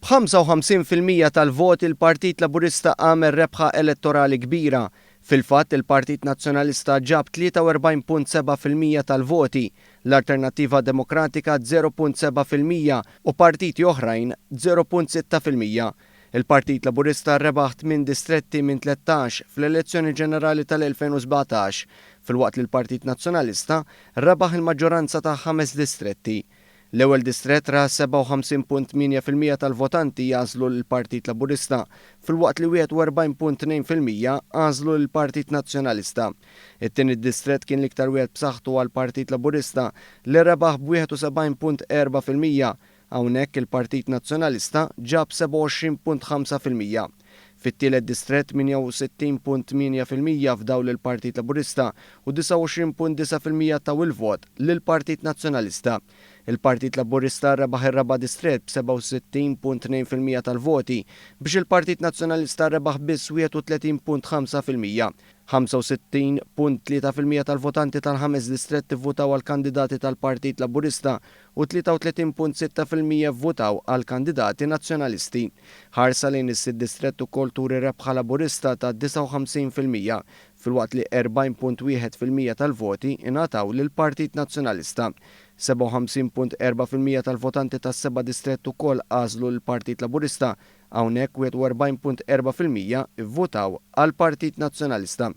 B'55% tal-voti l-Partit Laburista għamel rebħa elettorali kbira. Fil-fatt, il-Partit Nazzjonalista ġab 43.7% tal-voti, l-Alternattiva Demokratika 0.7% u partiti oħrajn 0.6%. Il-Partit Laburista rebaħ tmien distretti minn 13 fl-elezzjoni ġenerali tal-2017, filwaqt li l-Partit Nazzjonalista rebaħ il-maġġoranza ta' ħames distretti. L-ewwel distrett ra 57.8% tal-votanti jagħżlu lill-Partit Laburista, filwaqt li 41.2% għażlu lill-Partit Nazzjonalista. It-tieni distrett kien l-iktar wieħed b'saħħtu għall-Partit Laburista li rebaħ b'71.4%. Hawnhekk il-Partit Nazzjonalista ġab 27.5%. Fit-tielet distrett 68.8% fdaw lill-Partit Laburista u 29.9% taw il-vot lill-Partit Nazzjonalista. Il-Partit Laburista rebaħ ir-raba' distrett b'67.2% tal-voti biex il-Partit Nazzjonalista rebaħ biss 31.5%. 65.3% tal-votanti tal-ħames distrett ivvutaw għall-kandidati tal-Partit Laburista u 33.6% vvutaw għall-kandidati Nazzjonalisti. Ħarsa lejn is-sitt distrett ukoll turi rebħa Laburista ta' 59% filwaqt li 40.1% tal-voti ingħataw lill-Partit Nazzjonalista. 57.4% tal-votanti tas-seba' distrett ukoll għażlu lill-Partit Laburista. Hawnhekk 41.4% ivvutaw għall-Partit Nazzjonalista.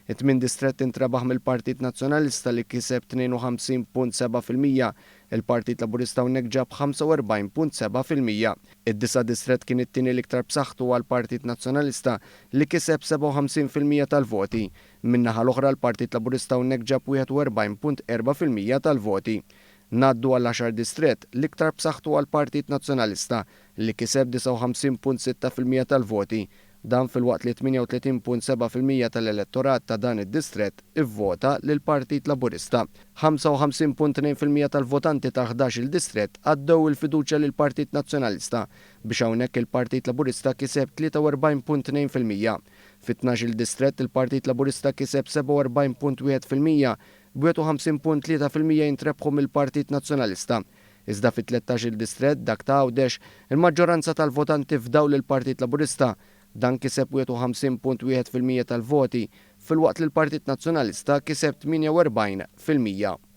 It-tmien distrett intrebaħ mill-Partit Nazzjonalista li kiseb 52.7%. Il-Partit Laburista hawnhekk ġab 45.7%. Id-disa' distrett kien it-tieni l-iktar b'saħħtu għall-Partit Nazzjonalista li kiseb 57% tal-voti. Min-naħa l-oħra l-Partit Laburista hawnhekk ġab 41.4% tal-voti. Ngħaddu għall-għaxar distrett, l-iktar b'saħħtu għall-Partit Nazzjonalista li kiseb 59.6% tal-voti. Dan filwaqt li 38.7% tal-elettorat ta' dan id-distrett ivvota lill-Partit Laburista. 55.2% tal-votanti tal-ħdax-il distrett għaddew il-fiduċja lill-Partit Nazzjonalista biex hawnhekk il-Partit Laburista kiseb 43.2%. Fit-tnax-il distrett il-Partit Laburista kiseb 47.1% b'51.3% jintrebħu mill-Partit Nazzjonalista. Iżda fit-tlettax-il distrett, dak ta' Għawdex, il-maġġoranza tal-votanti fdaw lill-Partit Laburista. Dan kiseb 51.1% tal-voti, filwaqt li l-Partit Nazzjonalista kiseb 48%.